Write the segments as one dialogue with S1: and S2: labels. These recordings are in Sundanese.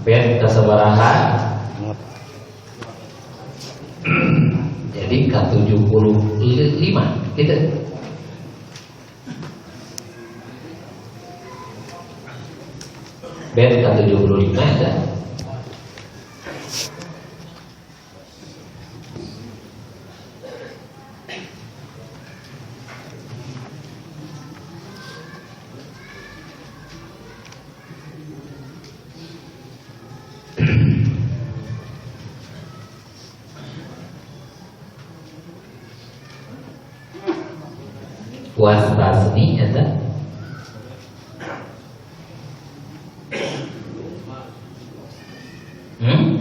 S1: Ben kasabaraha? Jadi ka-75 gitu. Ben ka-75 eta. Wastasni eta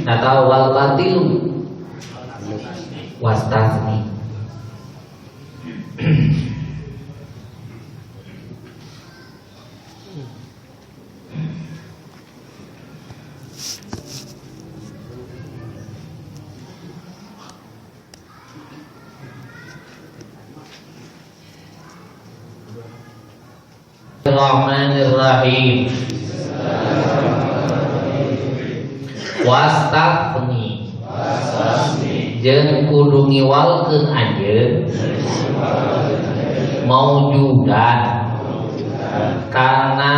S1: atau wal batilu wastasni. Bismillahirrahmanirrahim. Wastafni jeung kudu ngiwalkeun anjeun maujudan kana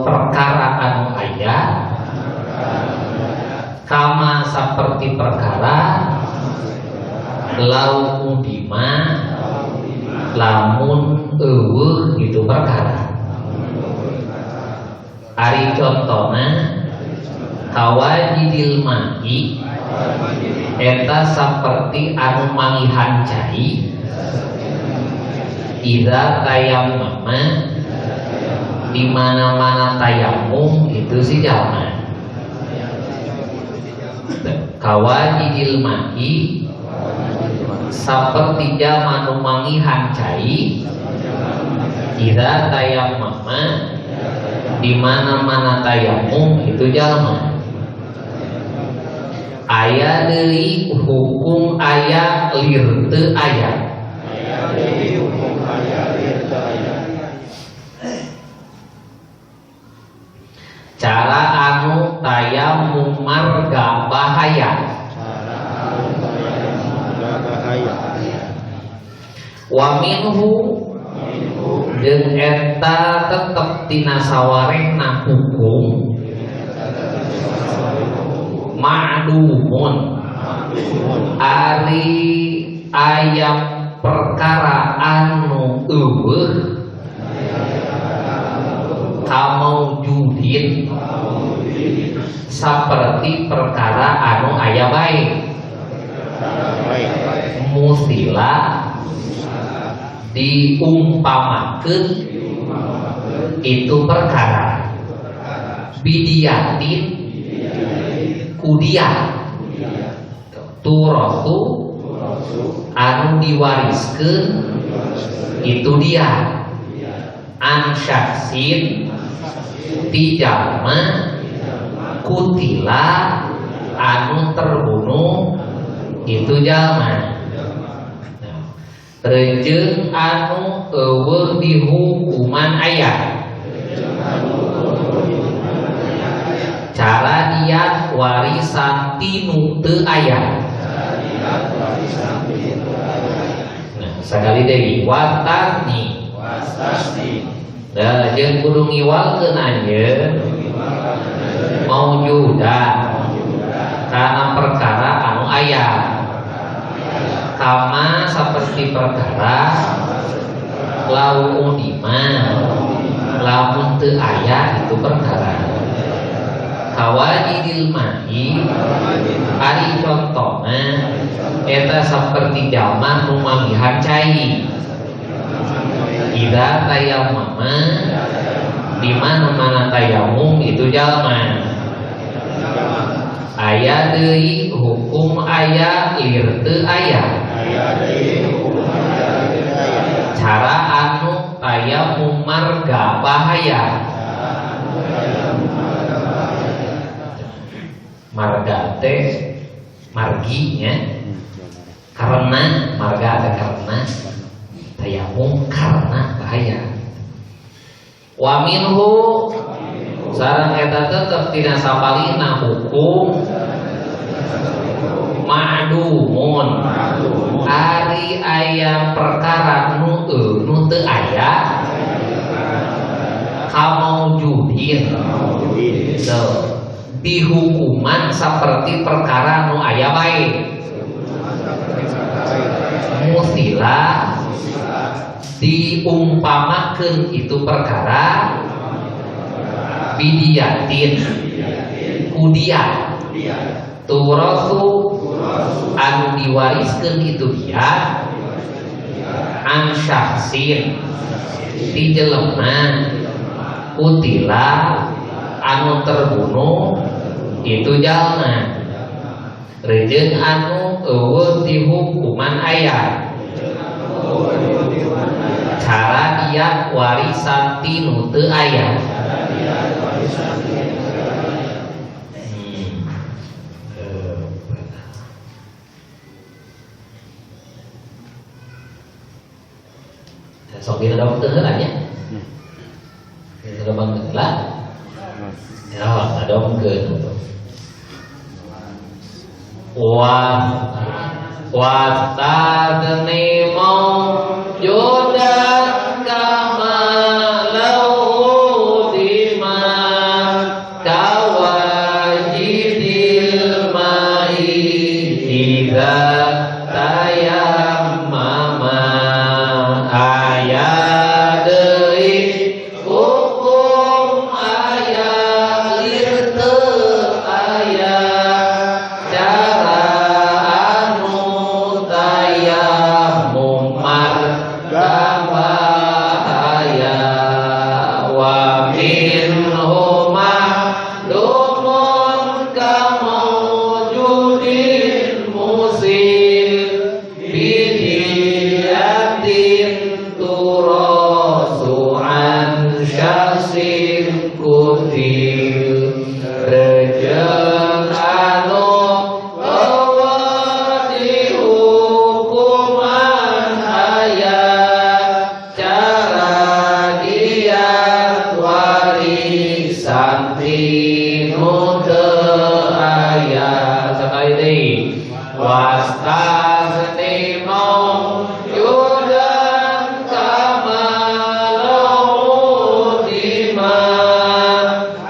S1: perkara anu aya kama saperti perkara lau udima lamun eueuh itu perkara. Ari contona kawajidil ma'i eta saperti anu mangihan cai idza tayammama di mana-mana tayammum itu si jalma. Kawajidil ma'i saperti jalma nu mangihan cai idza tayammama di mana-mana tayammum itu jalma. Aya deui hukum aya lir teu aya. Cara anu tayammum marga bahaya. Wa minhu jeung eta tetep tina sawarehna hukum ma'dumun ari ayam perkara anu eueuh kamaujudin saperti perkara anu aya bae musila diumpamakeun itu perkara bidiatin kudiat turosu anu diwariskeun itu dia an syaksin ti jalma kutila anu terbunuh itu jalma. Rejeung anu eueuh dihukuman aya cara diat warisan tinu teu aya. Nah, sakali deui watasni. Nah, jeung kudu ngiwalkeun anjeun maujudan kana perkara anu aya kama seperti perkara lau udima lamun teu aya itu perkara. Kawajidil ma'i ari contona eta saperti jalma nu mamihan cai idza tayammama di mana-mana tayammum itu jalma. Aya deui hukum aya lir teu aya. Cara anu tayammum marga bahaya. Marga teh marginya karena marga ada karena tayammum karena bahaya. Wa minhu Sareng eta tetep tina sapalihna hukum ma'dumun. Ari aya perkara nu nu teu aya kamaujudin. So, dihukuman seperti perkara nu aya bae. Musila diumpamakeun itu perkara bidiyatin kudiat turasu anu diwariskeun itu dia an syahsin ti jelema kutila anu terbunuh itu jalma rejeung anu eueuh dihukuman aya cara dia warisan ti nu teu aya. Sok dina dong teu heula nya. Dina dong heula. Ya, ngadongkeun. Wa wa tadni maujudan kama lau dima kawajidil ma'i idza tayammama aya deui hukum aya lir teu aya cara anu tayammum bahaya wa minhuma dumun kamaujudin musil bidiyatin turasu an syahsin kutil rejeung anu eueuh dihukuman aya cara diat warisan ti nu teu aya. Sakali deui wastasni maujudan kama lau dima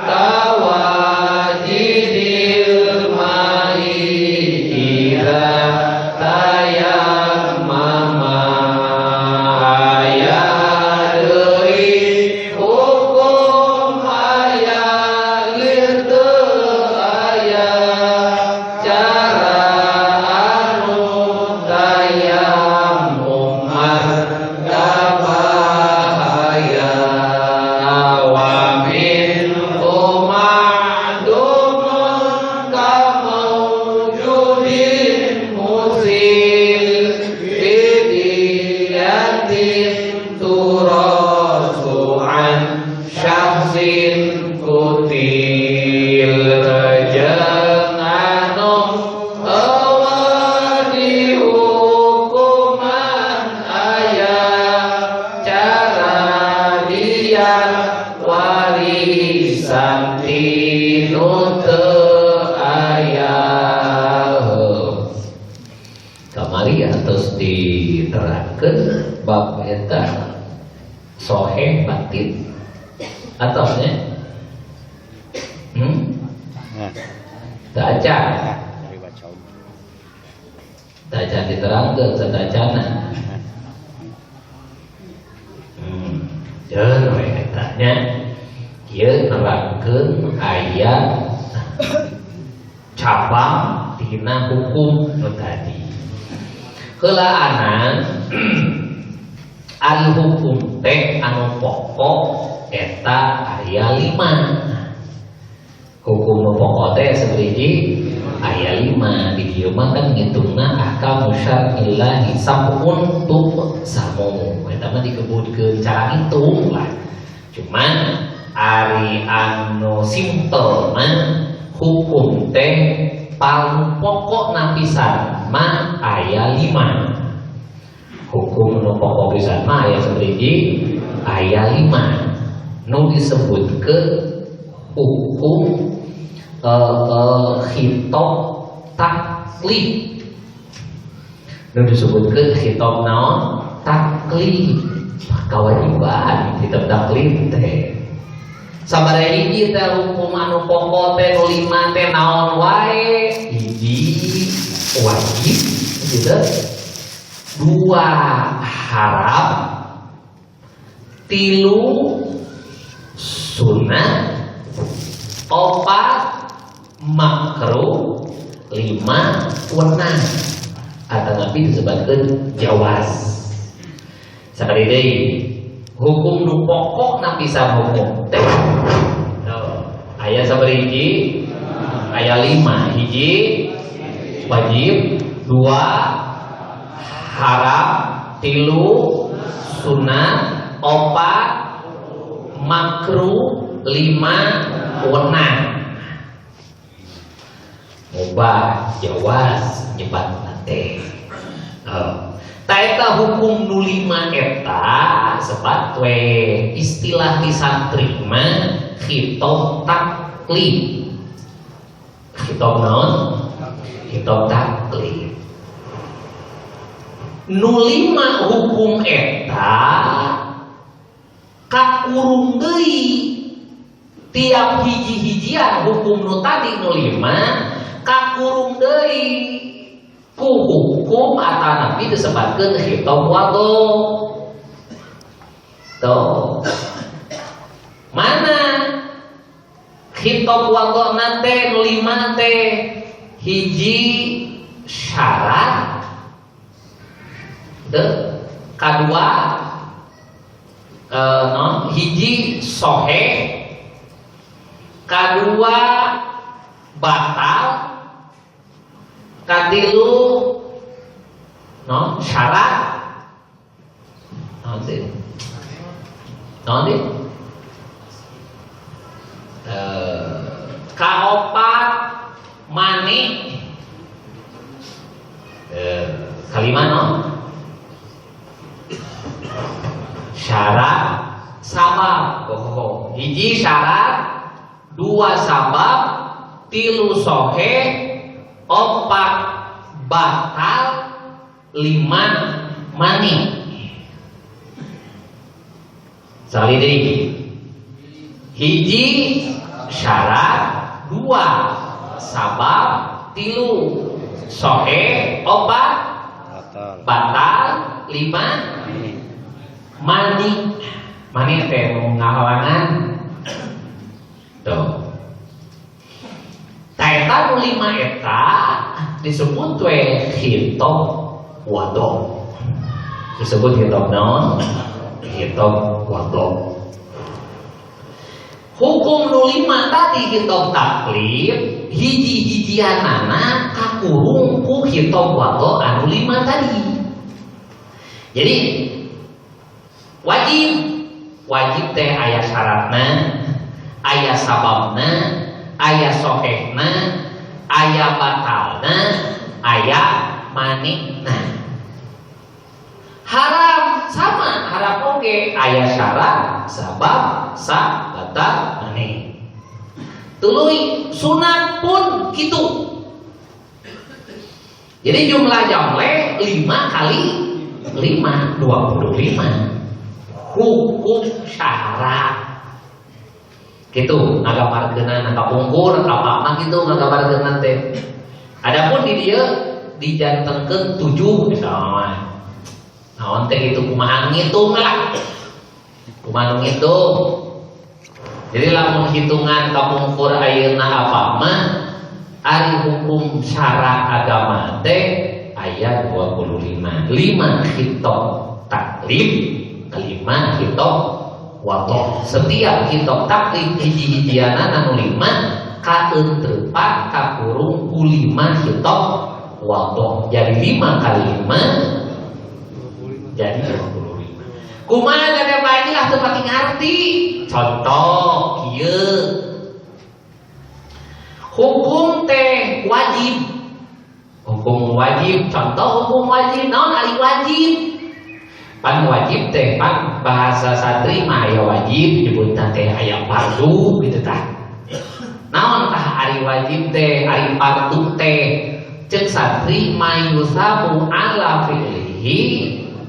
S1: kawajidil ma'i idza tayammama aya deui hukum aya lir teu aya cara anu tayammum bahaya wa minhu ma'dumun kamaujudin musil bidiyatin turasu an syahsin kutil rejeung anu eueuh dihukuman aya cara dia warisan ti nu teu aya. Kamari atos diterangkeun bab eta soheh batin atosnya teu acan teu acan diterangkeun satacana. Jeung we eta nya ieu nerangkeun aya cabang tina hukum nu tadi. Heulaanan ari hukum teh anu pokok eta aya 5. Hukum nu pokok teh sabaraha? Aya 5. Di dieu mah kan ngitungna ahkamu syar'illahi sab'un tuqsamu. Eta mah dikebutkeun cara ngitung lah. Cuman ari anu simple mah hukum teh paling pokok napisan mah aya 5. Hukum nu pokok pisan mah aya sabaraha? Aya 5. Nu disebutkeun Hukum khitab taklif. Nu disebutkeun khitab naon? Taklif. Kewajiban khitab taklif teh. Sabaraha hiji teh hukum anu pokok teh nu lima teh naon wae? Hiji wajib gitu. Dua haram, tilu sunnah, opat makruh, lima wenang. Atau nabi disebutkan jawaz. Sekali deui hukum nu pokok nabi hukum teh. Aya sabaraha hiji? Aya lima. Hiji wajib, dua haram, tilu sunnah, opat makruh, lima wenang. Mubah, jawaz, nyebat teh. Ta eta hukum nu lima eta sebat we istilah di santri mah khitab taklif. Khitab naon? Khitab taklif. Nu lima hukum eta kakurung deui tiap hiji-hijian hukum nu tadi nu lima kakurung deui ku hukum atanapi disebutkeun khitab wadho. Tuh. Mana khitab wadho nate nu lima teh? Hiji syarat, kadua no, hiji soheh, kadua batal, katilu no, syarat, non kaopat mani, kalima no, syarat sabab. Oh, hiji syarat, dua sabab, tilu soheh, opat batal, lima mani. Sekali deui. Hiji syarat, dua sabab, tilu soheh, opat batal, lima mani. Mani teh ngahalangan. Tuh. Ta eta nu lima eta disebut we khitab wadho. Disebut khitab naon? Khitab wadho. Hukum nu lima tadi khitab taklif hiji-hijianana kakurung ku khitab wadho anu lima tadi. Jadi wajib, wajib teh aya syaratna, aya sababna, aya sohehna, aya batalna, aya manikna. Haram sama, haram oge aya syarat, sabab, sah, batal, manik. Tuluy sunat pun gitu. Jadi jumlah jamle 5 kali 5, 25. Hukum syarat gitu ngagamarkeunana kapungkur apa mah gitu ngagamarkeunana teh. Adapun di dieu dijantengkeun 7 misalnya. Naon teh itu kumaha ngitung lah. Kumaha ngitung. Jadi lamun hitungan kapungkur ayeuna apa mah ari hukum syarat agama teh aya 25. 5 khitab taklif, kelima khitab wadho. Setiap khitab taklif hiji-hijianana nu lima kaeuteupan kakurung ku 5 khitab wadho. Jadi 5 kali 5 jadi 25. Kumaha kada bae lah teu pati ngarti. Contoh kieu. Hukum teh wajib. Hukum wajib, contoh hukum wajib naon ari wajib? Pan wajib teh pan bahasa santri mah aya wajib nyebutna teh aya fardu gitu tah. Naon tah ari wajib teh, ari fardu teh? Ceuk santri mayusabu ala fi'lihi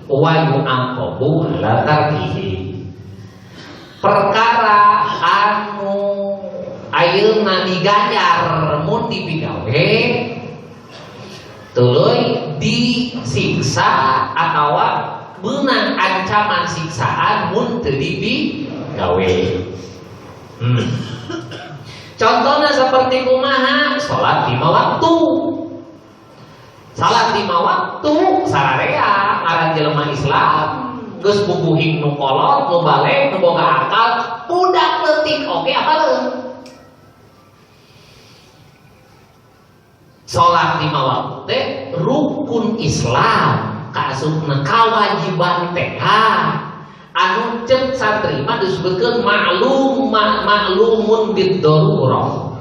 S1: wa yu'aqabu ala tarkihi. Perkara anu ayeuna diganjar mun dipigawe tuluy disiksa atawa beunang ancaman siksaan mun teu dipigawe. Contohnya seperti kumaha? Salat 5 waktu. Salat 5 waktu sararea ngaran jelema Islam geus bubuhing nu kolot, nu baleg, nu boga akal, budak leutik oge apaleun. Salat 5 waktu teh rukun Islam, kaasupna kawajiban teh. Anu ceuk santri mah disebutkeun ma'lum ma'lumun bid-darurah.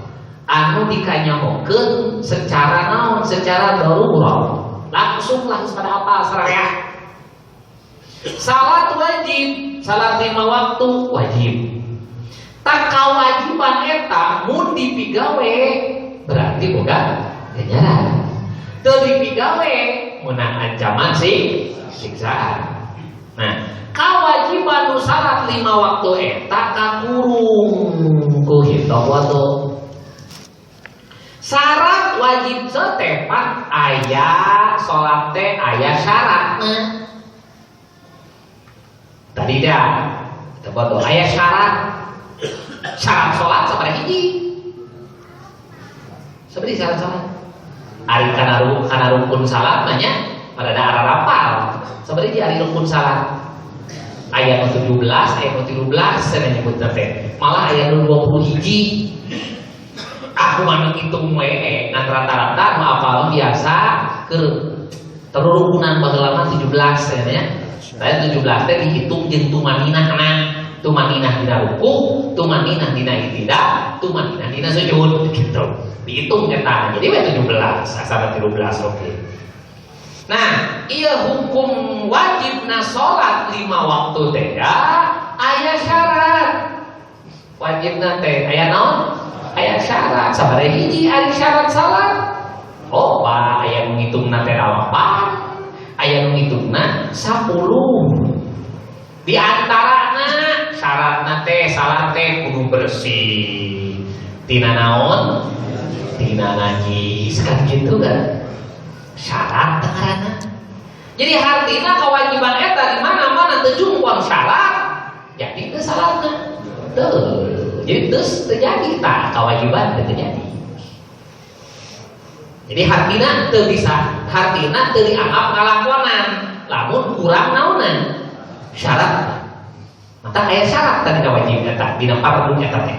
S1: Anu dikanyahokeun secara naon? Secara darurah. Langsung lah pada apa sararea. Salat wajib, salat 5 waktu wajib. Tak kawajiban eta mun dipigawe berarti boga ganjaran. Teu dipigawe meunang ancaman siksaan. Nah, kawajiban nu salat 5 waktu eta kakurung ku hitong waktu. Syarat wajib teh pan aya salat teh aya syaratna. Tadi dah kita foto aya syarat. Syarat salat sabaraha hiji? Sabaraha syarat salat? Ari kana rukun salat mah nya pada ararapal. Sabaraha hiji ari rukun salat? Aya nu 17, aya nu 13 cenah nyebutna teh. Malah aya nu 20 hiji. Aku mah ngitung we ngan rata-rata nu apal biasa keur terurukunan baheula mah 17 cenah nya. Saya 17 teh dihitung jeung tumaninahna. Tumaninah dina ruku, tumaninah dina i'tidal, tumaninah dina sujud gitu. Dihitung eta. Jadi we 17, asal 13 oke. Nah, iya hukum wajibna salat 5 waktu teh ya, aya syarat. Wajibna teh aya naon? Aya syarat. Sabaraha hiji ari syarat salat? Oh, bah, aya nu ngitungna teh 8, aya nu ngitungna 10. Di antarana syaratna teh salat teh kudu bersih. Tina naon? Tina najis kan gitu kan. Syarat ngaranna. Jadi hartina kewajiban eta di mana-mana teu jungkon syarat, jadi teu salatna. Teu. Jadi terus terjadi tah kewajiban teu terjadi. Jadi hartina teu bisa, hartina teu dianggap ngalakonan, lamun kurang naonan syarat. Maka aya syarat tadi kewajiban eta dina fardu eta teh.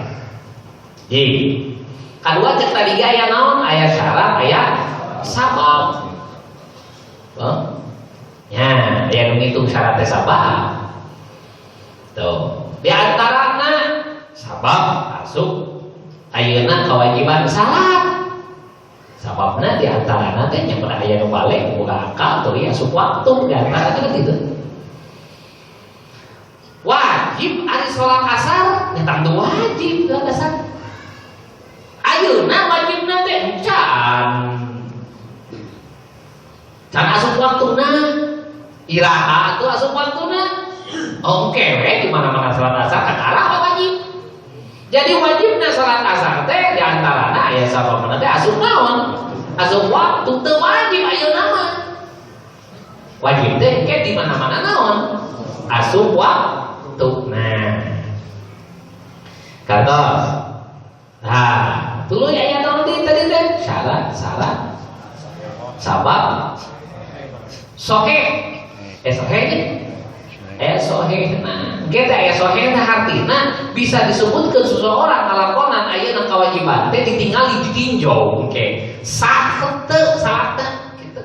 S1: Jadi kadua cek tadi ge aya naon? Aya syarat, aya sabab. Oh. Ya, aya nu ngitung syarat teh sabab. Tuh, di antarana sabab asup ayeuna kewajiban salat. Sababna di antarana teh nya pada aya nu balik boga akal tuluy asup waktu di antarana kan gitu. Wajib ari salat asar nya tangtu wajib salat asar. Ayeuna wajibna teh encan. Can asup waktuna. Iraha atuh asup waktuna. Oke we di mana-mana salat asar kakara wajib. Jadi wajibna salat asar teh di antarana aya sababna teh asup naon? Asup waktu teu wajib ayeuna mah. Wajib teh ke di mana-mana naon? Asup waktu. Nah. Katos. Nah, tuluy aya naon deui tadi teh? Syarat, syarat. Sabab. Sohe. Sohe. Sohe. Nah, kita aya sohe teh hartina bisa disebutkeun seseorang ngalakonan ayeuna kewajiban teh ditingali ditinjau engke. Sah teu salatna kitu.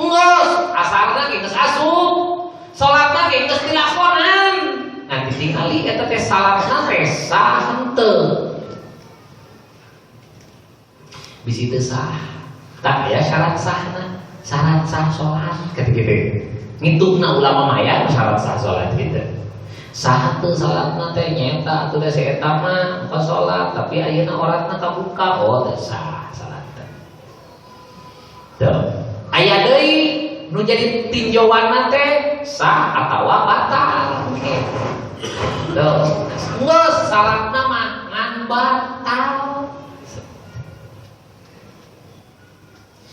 S1: Enggeus asarna ge geus asup, salatna ge geus dilakonan. Nah, ditingali eta teh salatna teh sah henteu. Bisi teu sah. Tak aya syarat sahna, syarat sah salat kitu-kitu. Ngitungna ulama maya syarat sah salat gitu. Sah teu salatna teh nyeta atuh da si eta mah ka salat tapi ayeuna oratna kabuka, oh teu sah salat teh. Tuh. Aya deui nu jadi tinjauanna teh sah atawa batal. Tuh. Geus salatna mah ngan batal.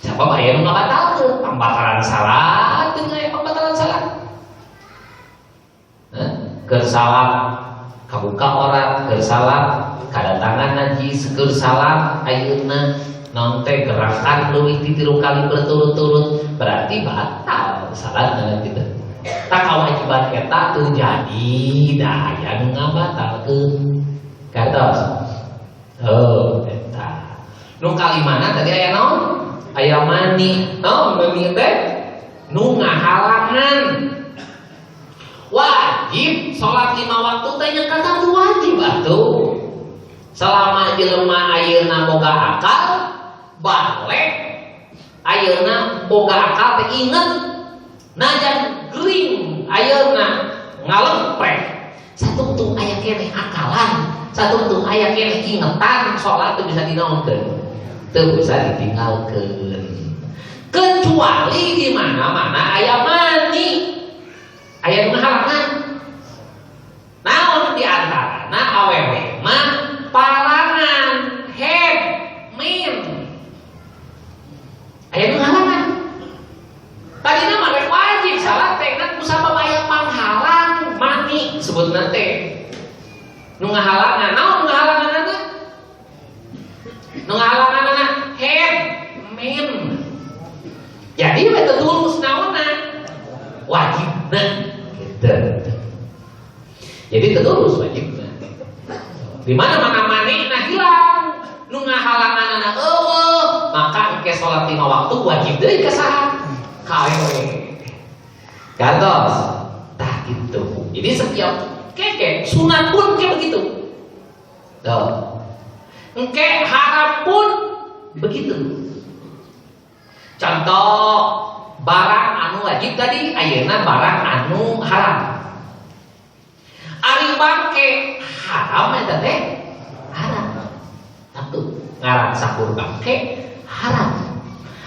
S1: Sabab aya nu ngabatalkeun pambatalan salat teu aya pambatalan salat. Keur salat kabuka orat, keur salat kadatangan najis, keur salat ayeuna naon teh gerakan leuwih ti 3 kali berturut-turut berarti batal salatna kitu. Tah kawajiban eta teu jadi da aya nu ngabatalkeun. Kartos. Oh, eta. Nu kalimana tadi aya naon? Aya mani. Naon mani teh? Nu ngahalangan. Wajib salat 5 waktu teh nya kata tu wajib atuh. Selama jelema ayeuna boga akal, balik ayeuna boga akal teh inget najan gering ayeuna ngalempreh. Satungtung aya keneh akalan, satungtung aya keneh ingetan salat teu bisa dinaonkeun. Teu bisa ditinggalkeun. Kecuali di mana-mana aya mani. Aya nu ngahalangan. Naon di antarana awewe mah parangan head min. Aya nu ngahalangan. Tadina mah rek wajib salat teh ngan kusabab aya panghalang mani sebutna teh. Nu ngahalangan naon nu ngahalanganna? Nu ngahalanganna head min. Jadi we teu tulus naonna? Wajibna gitu. Jadi terus wajibna. Di mana-mana manehna hilang, nu ngahalanganna eueuh, maka engke salat 5 waktu wajib deui ka saha? Ka awewe. Gantos. Tah gitu. Jadi setiap keke sunat pun kayak begitu. Tuh. Engke haram pun begitu. Contoh barang anu wajib tadi ayeuna barang anu haram. Ari bangke haram eta teh haram. Satu ngaran sakur bangke haram.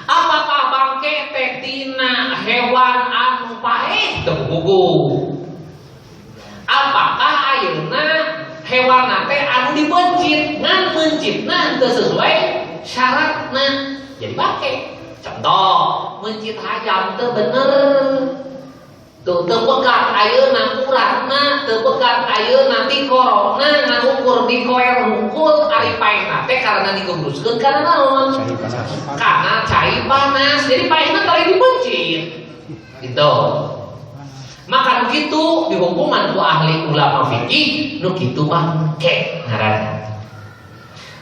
S1: Apakah bangke teh tina hewan anu paeh teu gugu? Apakah ayeuna hewan teh anu dibencit ngan mencitna teu sesuai syaratna jadi bangke. Contoh, mencit hayam teu bener. Tuh teu pegat ayeuna uratna, teu pegat ayeuna tikorona ngan ukur dikoer hungkul ari paehna teh karena digebruskeun karena naon? Karena cai panas. Jadi paehna teh dibencit. Gitu. Maka nu kitu dihukuman ku ahli ulama fikih nu kitu bangke ngaranna.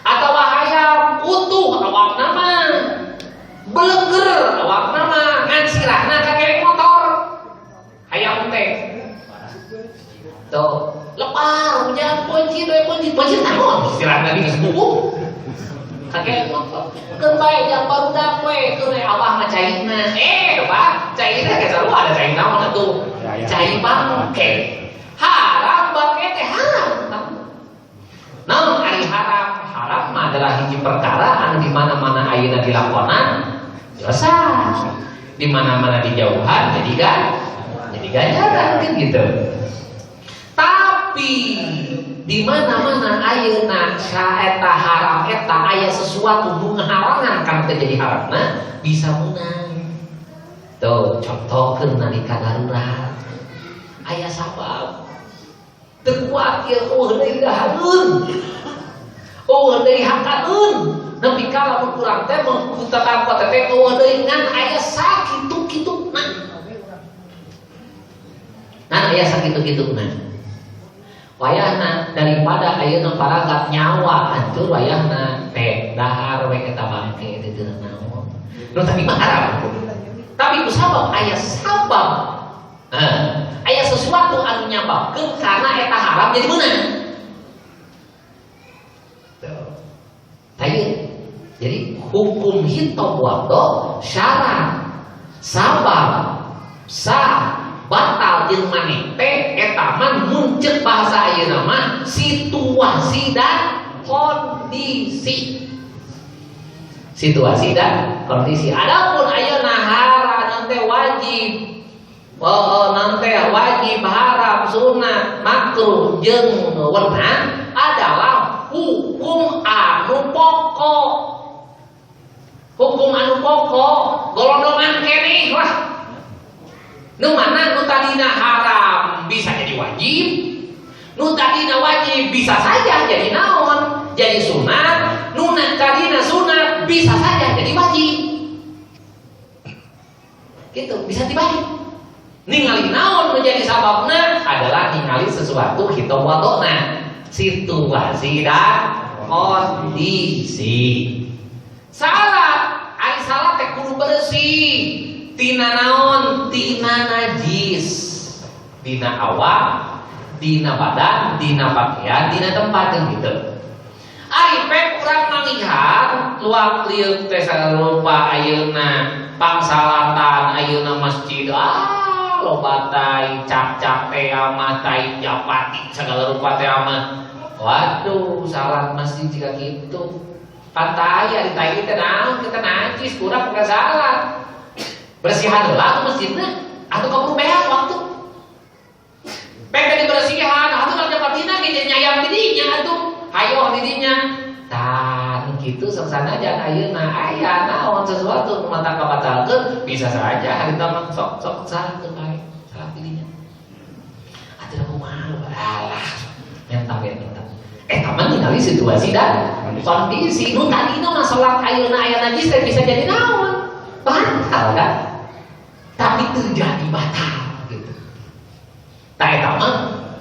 S1: Atawa hayam utuh awakna mah beleger awakna mah ngan sirahna ka motor hayam teh tuh lepar hujan poncit we poncit poncit naon sirahna geus bubuk kakek motor keun bae jang barudak we keun awah mah caina Pak caina ge sarua ada cai naon atuh cai bangke haram bangke teh haram naon ari haram haram mah adalah hiji perkara anu di mana-mana ayeuna dilakonan dosa, di mana-mana dijauhan jadi kan jadi ganjaran kan gitu. Tapi di mana-mana ayeuna saeta haram eta aya sesuatu nu ngahalangan kana teu jadi haramna bisa meunang. Tuh contohkeun nalika darurat aya sabab teu kuat ieu eueuh deui dahareun. Eueuh deui hakaeun. Nepi ka lamun urang teh mengkutakan kota teh eueuh deui ngan aya sakitu-kituna. Ngan aya sakitu-kituna. Wayahna daripada ayeuna paragat nyawa hancur wayahna teh dahar we eta bangke teh teu naon. Nu tadi mah haram. Tapi ku sabab aya sabab. Aya sesuatu anu nyababkeun karena eta haram jadi meunang. Tuh. Tayyib. Jadi hukum hitam waktu syarat sabab sah batal Batal jeung maneh teh eta mah mun ceuk bahasa ayeuna mah situasi dan kondisi. Situasi dan kondisi. Adapun ayeuna haram teh wajib. Oh, nanti wajib, haram, sunat, makruh jeung wenang adalah hukum anu pokok. Hukum anu pokok golondongan keneh lah. Nu mana nu tadina haram bisa jadi wajib, nu tadina wajib bisa saja jadi naon, jadi sunat, nu tadina sunat bisa saja jadi wajib. Gitu, bisa dibalik. Ningali naon menjadi sababna adalah ningali sesuatu hitop wadona, situasi dan kondisi. Salat, ari salat teh kudu bersih. Tina naon? Tina najis. Dina awak, dina badan, dina pakaian, dina tempat gitu. Ari pek urang malihat luak lieuk teh sarupa ayeuna pangsalatan, ayeuna masjid loba tai cap-cap teh mah tai japati segala rupa teh mah. Waduh, salat masjid jika gitu. Pantai ari tai teh naon kita najis kurang ke salat. Bersihan heula masjidna atau kabur beak waktu. Pek dibersihan atuh kalau japatina ge nyayam di dinya atuh. Hayoh di dinya. Tah kitu sok sanajan ayeuna aya naon sesuatu nu mata kabatalkeun bisa saja harita mah sok sok salat teu bae salat di dinya. Atuh kumaha alah nyata we nyata. Eta mah ningali situasi dan kondisi. Nu tadina mah salat ayeuna aya najis teh bisa jadi naon? Batal kan? Tapi terjadi batal gitu. Tah eta mah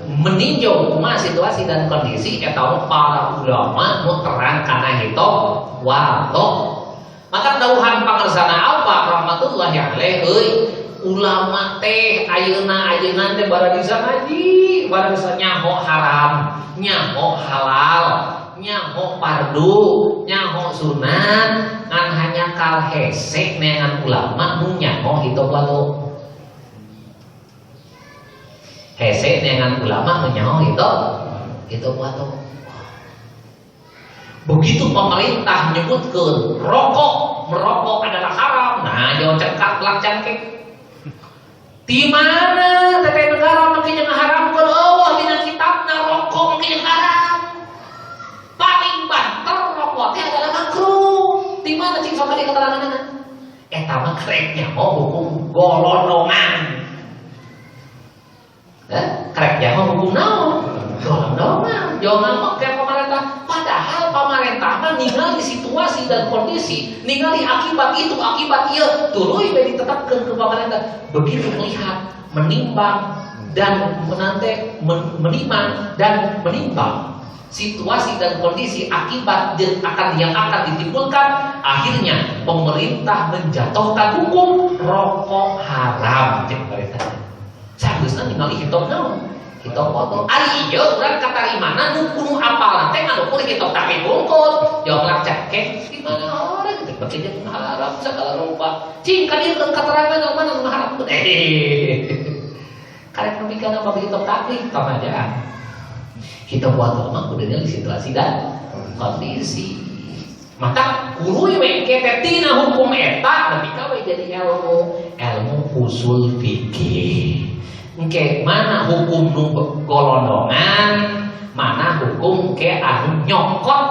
S1: meninjau kumaha situasi dan kondisi eta mah para ulama nu terang kana hitop wadho. Maka dawuhan pangersana apa rahmatullahi alaih euy ulama teh ayeuna ayeuna teh bara bisa ngaji, bara bisa nyaho haram, nyaho halal, nyaho fardu, nyaho sunat, ngan hanya kal hese neangan ulama nu nyaho hitop wadho. Hese neangan ulama nu nyaho hitop wadho. Begitu pemerintah nyebutkeun rokok, merokok adalah haram, nah jauh cekak belak cangkek. Di mana teteh negara makin yang haramkeun eueuh dina kitabna rokok makin yang haram. Paling banter rokok teh adalah makruh. Di mana cing sok keteranganna? Eta mah karek nyaho hukum golondongan. Karek nyaho hukum naon? Golondongan. Jangan make pemerintah. Padahal pemerintah mah ningali situasi dan kondisi, ningali akibat itu, akibat ieu, tuluy we ditetapkeun ke pemerintah. Begitu melihat, menimbang dan menante menimbang dan menimbang situasi dan kondisi akibat yang akan ditimbulkan, akhirnya pemerintah menjatuhkan hukum rokok haram cek pemerintah. Sageusna ningali hitop naon? Hitop foto. Ari ieu urang katarimana nu kudu apal teh ngalukur hitop taklif bungkul. Jawab lak cakek di mana orang teh bagi jeung haram segala rupa. Cing ka dieu keterangan mana nu haram. Karek nepi kana bab hitop taklif pamajaan. Kita buat mah kudu ningali situasi dan kondisi. Maka kudu we teh tina hukum eta nepi ka we jadi ilmu, ilmu usul fikih. Engke mana hukum nu golondongan, mana hukum ke anu nyokot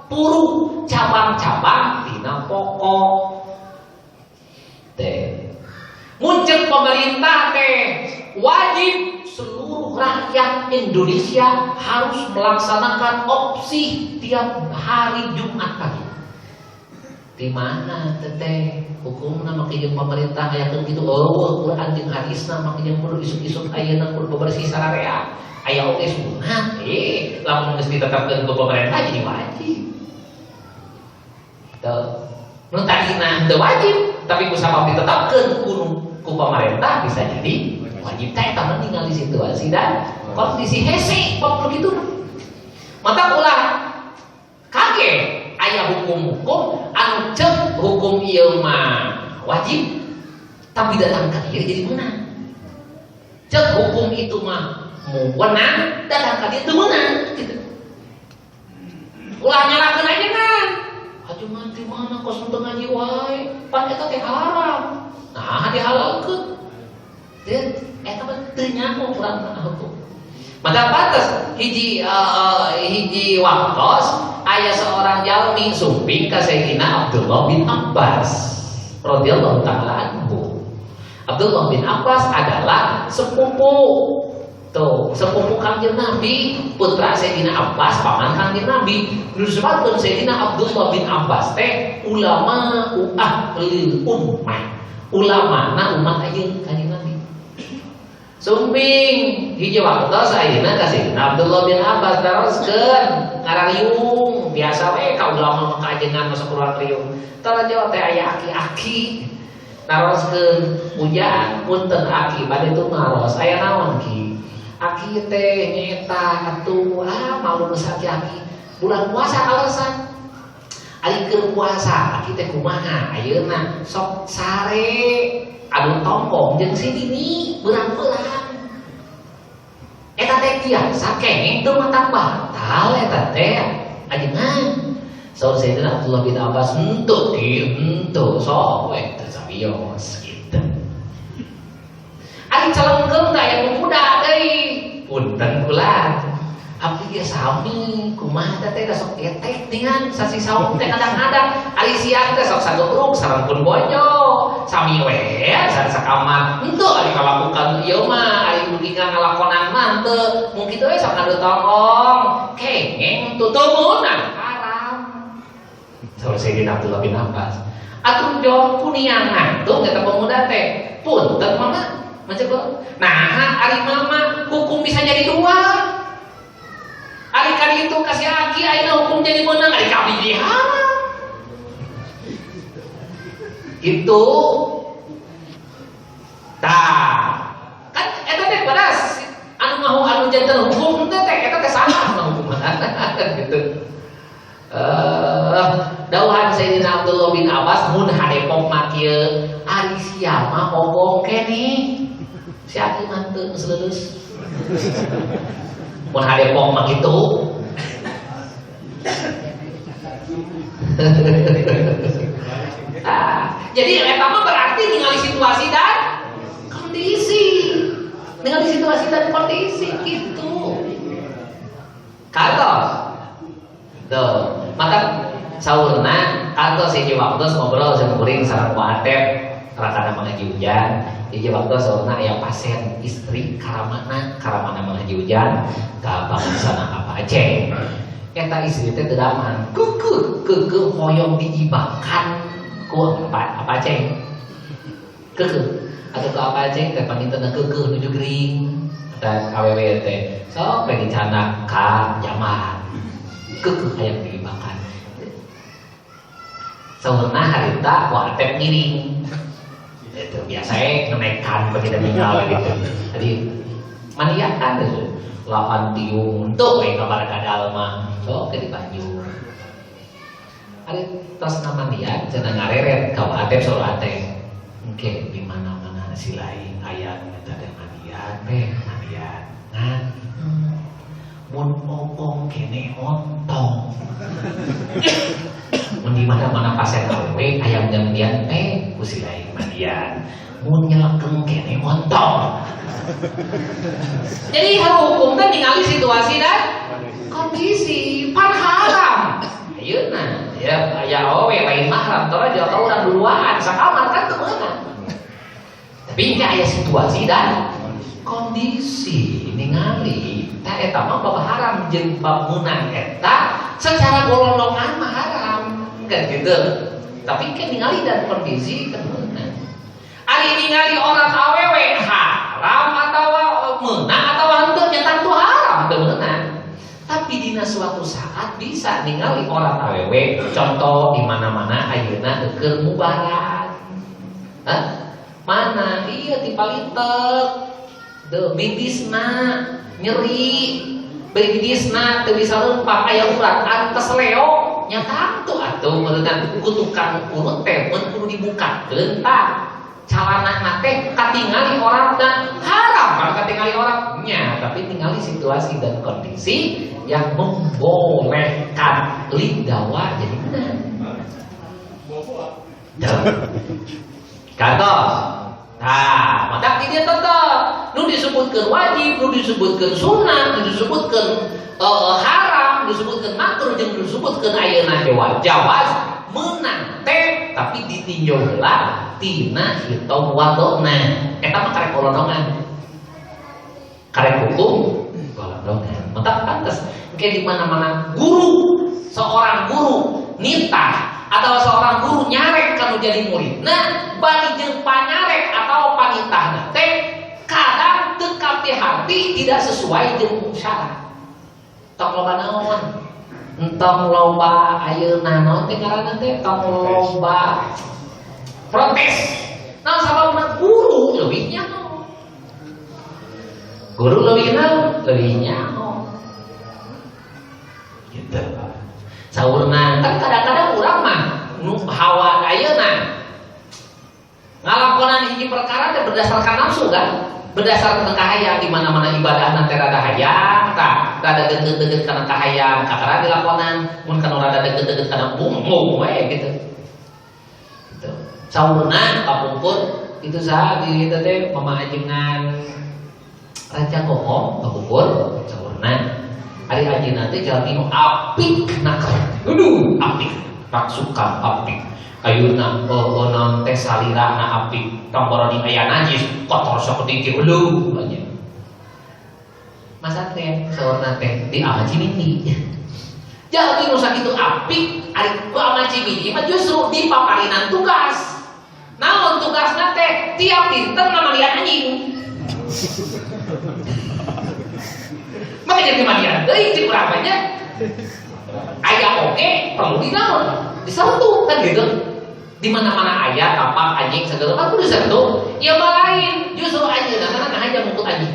S1: puru cabang-cabang tina pokok. Teh. Muncul pemerintah teh wajib seluruh rakyat Indonesia harus melaksanakan opsi tiap hari Jumat pagi. Di mana teteh hukumna make jeung pemerintah ngayakeun kitu eueuh Quran jeung hadisna make jeung kudu isuk-isuk ayeuna kudu bebersih sararea. Aya oge sunat lamun geus ditetapkeun ku pemerintah jadi wajib. Tuh. Nu tadina teu wajib tapi ku sabab ditetapkeun ku pemerintah bisa jadi wajib. Teh eta mah ningali situasi dan kondisi hese bab kitu. Mata ulah kaget aya hukum-hukum anu ceuk hukum ieu mah wajib tapi datang ka dieu jadi menang. Cek hukum itu mah meunang datang ka dieu teu meunang gitu. Ulah nyalakeun aja kan. Ajengan di mana kos teu ngaji wae, pan eta teh haram. Nah, dihalalkeun. Teu eta mah teu nyaho urang mah hukum. Maka pantes hiji hiji waktos aya seorang jalmi sumping ka Sayyidina Abdullah bin Abbas radhiyallahu taala anhu. Abdullah bin Abbas adalah sepupu tuh, sepupu Kangjeng Nabi, putra Sayyidina Abbas, paman Kangjeng Nabi. Disebutkeun Sayyidina Abdullah bin Abbas teh ulama ahlil ummah. Ulamana umat ayeuna Kangjeng Nabi. Sumping hiji waktos ayeuna ka Sayyidina Abdullah bin Abbas teroskeun ngarariung biasa we ka ulama mah kaajengan masuk ruang riung. Tarajo teh aya aki-aki naroskeun ujang punten aki bade tumaros aya naon ki? Aki teh nyaeta atuh ah malu geus aki-aki bulan puasa kaleresan. Ari keur puasa aki teh kumaha ayeuna sok sare adu tongkong jeung si Dini beurang-beurang. Eta teh biasa kenging teu matak batal eta teh ajengan. Saur Sayyidina Abdullah bin Abbas henteu ki henteu sok we teu sabios gitu. Ari calengkeung teh aya pemuda deui punten kula. Abdi ge sami kumaha teh teh sok etek dengan sasi saum teh kadang-kadang ari siang teh sok sagebrug sareng pun bojo sami we sakamar henteu ari kalakukan ieu mah ari dugi ngalakonan mah henteu mung kitu we sok ngadu tongkong kengeng tutumunang haram. Saur Sayyidina Abdullah bin Abbas atuh jawab kuniangan tuh eta pemuda teh punten mama macam nah ari mama hukum bisa jadi dua. Ari kali itu kasih aki ayeuna hukum jadi menang ari ka abdi jadi haram. Gitu. Tah, kan eta teh pedas anu ngahu anu janten hukum teh teh eta teh salah hukuman gitu. Dauhan Sayyidina Abdullah bin Abbas mun hadepok mah kieu ari sia mah ogong keneh. Si aki mah teu geus leuleus. Mun hadepok mah kitu. Ah, jadi eta mah berarti ningali situasi dan kondisi. Ningali situasi dan kondisi gitu. Kantos. Tuh, maka saurna kantos hiji waktu ngobrol jeung kuring sareng ku Atep rakana Mang Haji Ujan. Hiji waktu saurna aya pasien istri karamana karamana Mang Haji Ujan ka bangsana apa Aceh. Eta istri teh teu damang, keukeuh keukeuh hoyong diibakan ku apa Aceh. Keukeuh atau ku apa Aceh teh panginten keukeuh nuju gering eta awewe teh sok we dicanak ka jaman. Keukeuh hayang diibakan. Saurna harita wa Atep ngiring. Itu biasa ngenekan begitu tinggal gitu. Jadi maniakan itu lapan tiung tuh kayak kamar kadal mah sok ke di baju. Ari tos namanian cenah ngareret ka Atep saur Atep. Engke di mana-mana si lain aya eta teh mandian teh mandian. Ngan mun ogong kene ontong. Mun di mana-mana pasien awewe aya mandian teh ku si lain mandian. Mun nyelekeng kene ontong. Jadi hukum teh ningali situasi dan kondisi pan haram. Ayeuna ya aya awewe lain mahram tara jauh ka urang duduaan sakamar kan teu meunang. Tapi engke aya situasi dan kondisi ningali tah eta mah bab haram jeung bab meunang eta secara golondongan mah haram kan gitu. Tapi kan ningali dan kondisi kan meunang. Ari ningali orang awewe haram atawa meunang atawa henteu nya tentu haram teu meunang. Tapi dina suatu saat bisa ningali orang awewe contoh di mana-mana ayeuna keur mubaran. Hah? Mana? Iya ti palitek. Deu bibisna nyeri. Bibisna teu bisa lempah aya urat antes leo nya tangtu atuh meureunna ku tukang urut teh mun kudu dibukakeun tah. Calana teh katingali orangna haram kan katingali orangnya, tapi tingali situasi dan kondisi yang membolehkan lidawa jadi benar. Kantos. Nah, maka di dia tetep nu disebutkeun wajib, nu disebutkeun sunat, nu disebutkeun haram, disebutkeun makruh jeung disebutkeun ayeuna jawaz meunang teh tapi ditinjau heula tina hitung wadona. Eta mah karek golondongan. Karek hukum golondongan. Maka pantes engke di mana-mana guru, seorang guru nitah atau seorang guru nyarek kanu jadi murid. Nah, bari jeung panyarek atau panitahna teh kadang teu hati tidak sesuai jeung syarat. Tong loba naon? Entong loba ayeuna naon teh ngaranna teh tong loba protes. Nah, sababna guru leuwih nyaho. Guru leuwih naon? Leuwih nyaho. Gitu. Saurna kan kadang-kadang urang mah nu hawa ayeuna ngalakonan hiji perkara teh berdasarkan nafsu kan? Berdasarkan kahayang di mana-mana ibadahna teh rada hayang, tah rada deukeut-deukeut kana kahayang, kakara dilakonan, mun kana rada deukeut-deukeut kana bumbu we gitu. Gitu. Saurna kapungkur itu saha di dieu teh mama ajengan Raja Kokom kapungkur saurna ari ajeuna teh jalmi nu apik naker. Aduh, apik, raksukan apik. Ayuna naon teh salirana apik, tong boroni aya najis, kotor sakedik ge uluh banyak. Masa teh saurna teh di ama cimindi. Jalmi nu sakitu apik ari ku ama cimindi mah justru dipaparinan tugas. Naon tugasna teh tiap dinten ngamandian anjing. Maka jadi mandian deui cek urang mah nya. Aya oge perlu dinaon? Disentuh kan gitu. Di mana-mana aya tapak anjing segala kan kudu disentuh. Ya mah lain, justru anjeunna mah ngahaja mungkut anjing.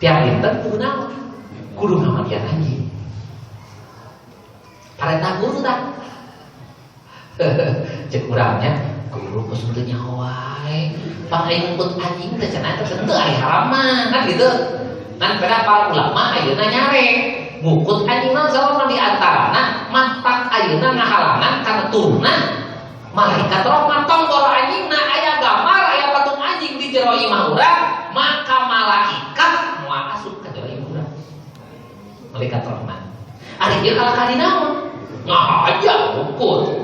S1: Tiap dinten kudu naon? Kudu ngamandian anjing. Parentah guru tah. Cek urangnya guru kos teu nyaho wae. Pang aing mungkut anjing teh cenah teh teu aya haram mah kan gitu. Kan pada para ulama ayeuna nyarek ngukut anjing mah sabab di antarana matak ayeuna ngahalangan kana turunna malaikat rahmat tong boro anjingna aya gambar aya patung anjing di jero imah urang maka malaikat moal asup ka jero imah urang. Malaikat rahmat. Ari ieu kalah ka dinaon? Ngahaja ngukut.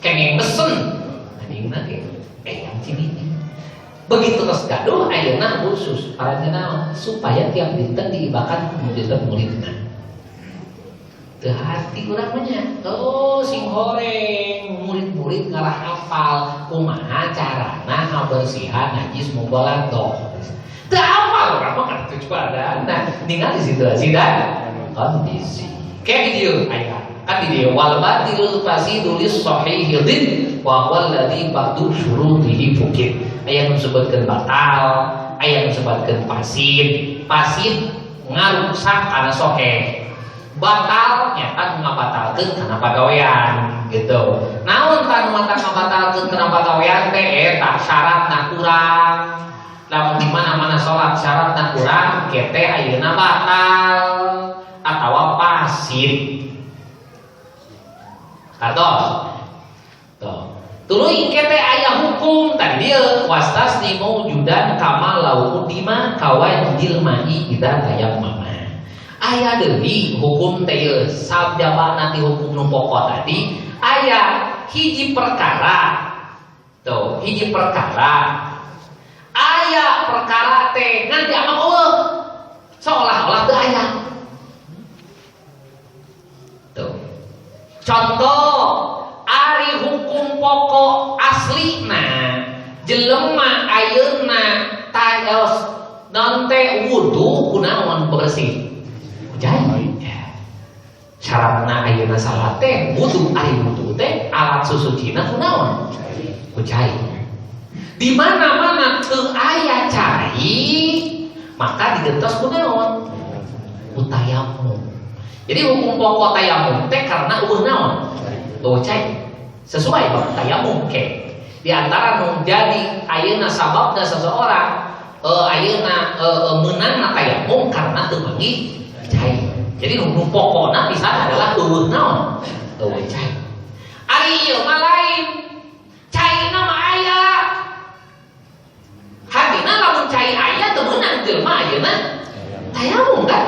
S1: Kengeng mesen anjingna ge eyang cimindi. Begitu terus gaduh ayeuna khusus paranjeuna supaya tiap dinten diibakan murid muridna. Teu hati urang mah nya. Oh sing horeng murid-murid ngarah hafal kumaha carana ngabersihan najis mughaladzah. Teu hafal urang mah kan tujuanna. Ningali situasi dan kondisi. Kayak di dieu aya. Kan di dieu wal batilul fasidu lis sahihi din wa huwa alladzi ba'du syurutihi fukit. Aya nu disebutkeun batal, aya nu disebutkeun fasid. Fasid ngaruksak kana soheh. Batal nyata ngabatalkeun kana pagawean gitu. Naon tah nu mata ngabatalkeun kana pagawean teh eta syaratna kurang. Lamun di mana-mana salat syaratna kurang, kete ayeuna batal atawa fasid. Kartos. Tuh. Tuluy kete aya hukum tadi dieu wastasni maujudan kama lau udima kawajil ma'i idza tayammama. Aya deui hukum teh ieu sabjabana ti hukum nu pokok tadi aya hiji perkara. Tuh, hiji perkara. Aya perkara teh ngan dianggap eueuh. Seolah-olah teu aya. Tuh. Contoh ari hukum pokok aslina jelema ayeuna tayos non teh wudu kunaon bersih. Jai. Syaratna ayeuna salat teh wudu ari wudu teh alat susucina kunaon? Ku cai. Di mana-mana teu aya cai maka digentos kunaon? Ku tayamum. Jadi hukum pokok tayamum teh karena eueuh naon? Eueuh cai. Sesuai bab tayamum ke. Di antara nu jadi ayeuna sababna seseorang ayeuna meunangna tayamum karena teu manggih cai. Jadi nu pokona pisan adalah eueuh naon? Eueuh cai. Ari ieu mah lain. Caina mah aya. Hartina lamun cai aya teu meunang jelema ayeuna tayamum kan?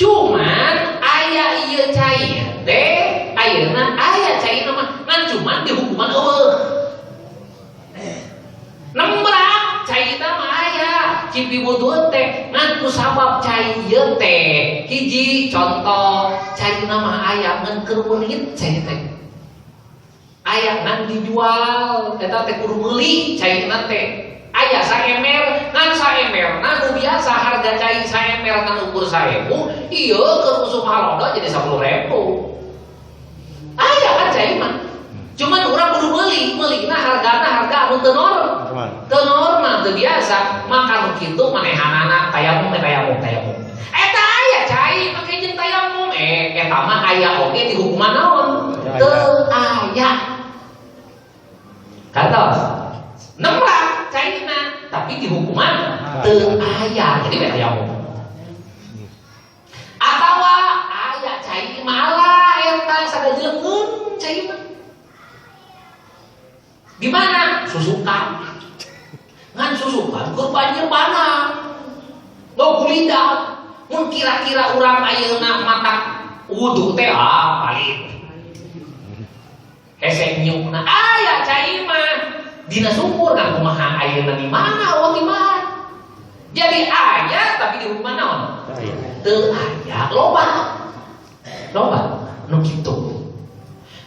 S1: Cuman aya ieu cai teh ayeuna aya caina mah ngan cuman dihukuman eueuh. Nembrak caina mah aya cipi wudu teh ngan ku sabab cai ieu teh hiji contoh caina mah aya ngan keur weurit cai teh. Aya ngan dijual eta teh kudu meuli caina teh. Aya saemer ngan saemerna nu biasa harga cai saemer ngan ukur 1000 ieu keur usum halodo jadi 10.000. Aya kan cai mah. Cuman urang kudu meuli, meulina hargana harga anu teu normal. Teu normal, teu biasa. Maka nu kitu manehanana tayamum tayamum tayamum. Eta aya cai make jeung tayamum. Eta mah aya oge di hukuman naon? Teu aya. Kantos. Nembak caina tapi di hukuman teu aya. Jadi we tayamum. Atawa aya cai malah eta sagajeleun cai mah. Di mana? Susukan. Ngan susukan keur banjir bandang. Gogulidak. Mun kira-kira urang ayeuna matak wudu teh ah paling. Hese nyukna aya cai mah dina sumur ngan kumaha ayeuna di mana eueuh di mana. Jadi aya tapi di hukuman naon? Teu aya loba. Loba nu kitu.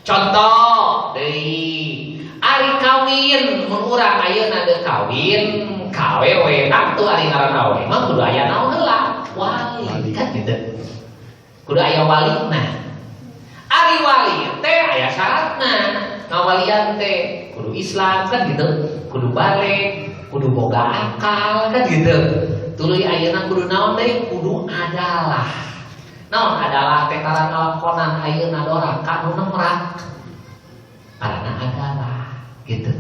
S1: Contoh deui ari kawin mun urang ayeuna deuk kawin kawewe tangtu ari ngaran awewe mah kudu aya naon heula wali kan gitu kudu aya walina. Ari wali teh aya syaratna ngawalian teh kudu Islam kan gitu kudu balig kudu boga akal kan gitu tuluy ayeuna kudu naon deui kudu adalah naon adalah teh tara ngalakonan ayeuna doraka nu nemrak karena adalah gitu.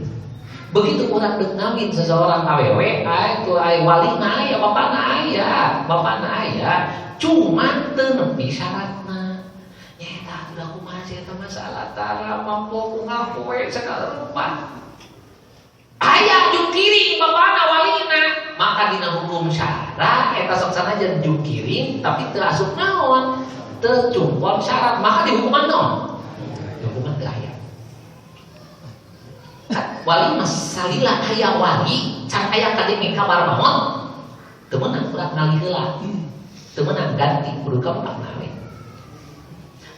S1: Begitu urang deuk ngawin seseorang awewe, itu ai wali na aya, bapana aya, bapana aya, cuman teu nepi syaratna. Nyaeta udah kumaha sih eta masalah tara mampu ku ngapoe segala rupa. Aya jungkiring bapana walina, maka dina hukum syarat eta sok sanajan jungkiring tapi teu asup naon, teu cungkon syarat, maka dihukuman naon? Dihukuman teu aya. Wali mah salila aya wali can aya kadenge kabar maot teu meunang urang ngalih heula teu meunang ganti kudu ka bapakna we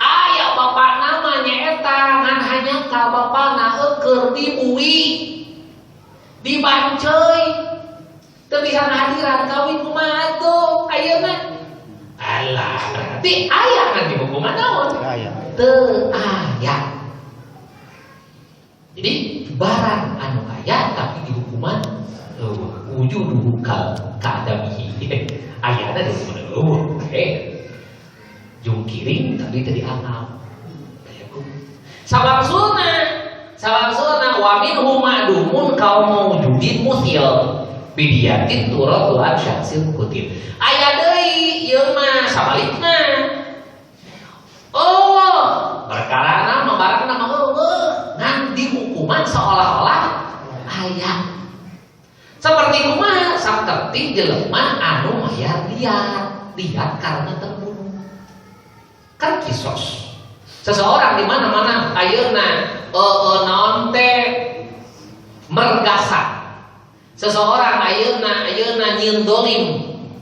S1: aya bapakna mah nyaeta ngan hanya ka bapakna eueur dibui dibanceuy teu bisa ngahadiran kawin kumaha atuh ayeuna alah berarti aya ngan dihukuman naon teu aya. Jadi barang anu aya tapi dihukuman wujuduhu kal kaadamihi. Ayana dihukuman eueuh. Jungkiring tapi teu dianggap. Sabangsulna, sabangsulna wa minhu ma'dumun kaum mawjudin muthil bidiyatin turatu an syaksil kutil. Aya deui ieu mah sabalikna. Oh, perkara mah barangna mah eueuh ngan dihukuman seolah-olah aya. Seperti kumaha saperti jelema anu mayar diat, diat karena terbunuh. Kan kisos. Seseorang di mana-mana ayeuna naon teh mergasa. Seseorang ayeuna ayeuna nyieun dolim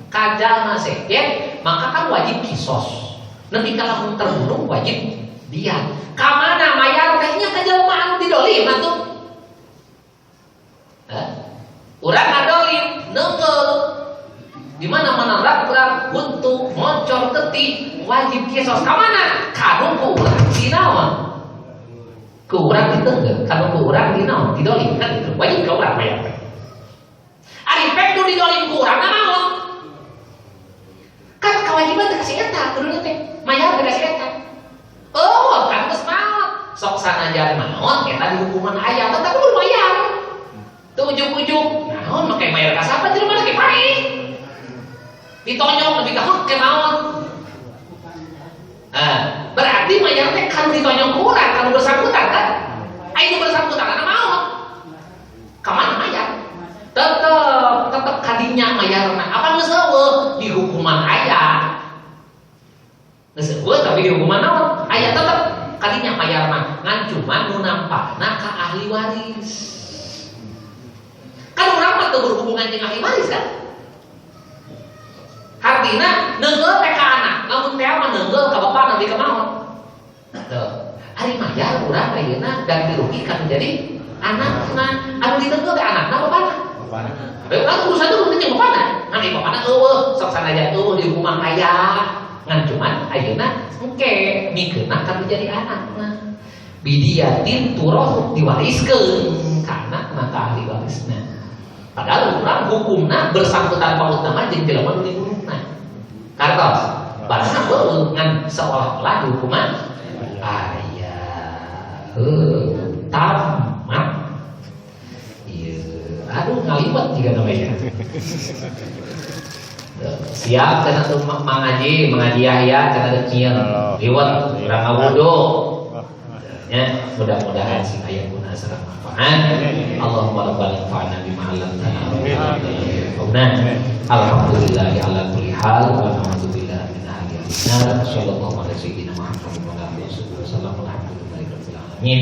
S1: ka jalma sejen, maka kan wajib kisos. Nepi ka lamun terbunuh wajib diat. Ka mana mayar teh nya ka jelema anu didolim atuh? Hah? Urang ngadolim neunggeul. Di mana-mana rak-rak buntu mocor getih wajib kisos ka mana? Ka nu ku urang dinaon? Ku urang diteunggeul, ka nu ku urang dinaon? Didolim kan gitu. Wajib ka urang mayar teh. Ari pek nu didolim ku urang maot. Kan kewajiban teh ka si eta kuduna teh. Mayar teh ka si eta. Oh, kan geus maot. Sok sanajan maot eta dihukuman aya, tetep kudu mayar. Teu ujug-ujug, naon make mayar ka siapa jelema ge paeh. Ditonyok nepi ka hek ke maot. Ah, berarti mayar teh kan ditonyok ku urang, kan bersangkutan kan? Ayo bersangkutan ana maot. Kamana mayar? Tetep, tetep kadinya mayarna. Apa geus eueuh dihukuman aya. Geus eueuh tapi dihukuman naon? Aya tetep kadinya mayarna. Ngan cuman nu nampakna ka ahli waris. Kan urang mah teu berhubungan jeung ahli waris kan? Artinya neunggeul teh ka anak, lamun teh mah neunggeul ka bapak nanti ka maot. Tuh. Ari mayar urang ayeuna ganti rugi kan jadi anakna, anu diteunggeul teh anakna bapana.
S2: Bapana.
S1: Tapi urang urusan tuh jeung bapana. Ngan ieu bapana eueuh, sok sanajan eueuh dihukuman aya. Ngan cuman ayeuna engke mikeunna kan jadi anakna. Bidiyatin turoh diwariskeun ka anakna ka ahli warisna. Padahal urang hukumna bersangkutan mautna mah jeung jelema nu dibunuhna. Kartos, barangna beueuh ngan seolah-olah dihukuman aya. Heuh, tamat. Ieu, aduh ngaliwet jiga namanya. Siap cenah tuh mangaji, mengaji Yahya cenah deuk nyieun. Liwet urang ngawudu. Ya, mudah-mudahan sing aya guna sareng manfaat. Allahumma rabbana anfa'na bima 'allamtana wa 'allimna. Alhamdulillah ala kulli hal wa na'udzubillah min ahli nar. Sallallahu ala sayyidina Muhammad wa ala alihi wasallam. Alhamdulillahi rabbil alamin.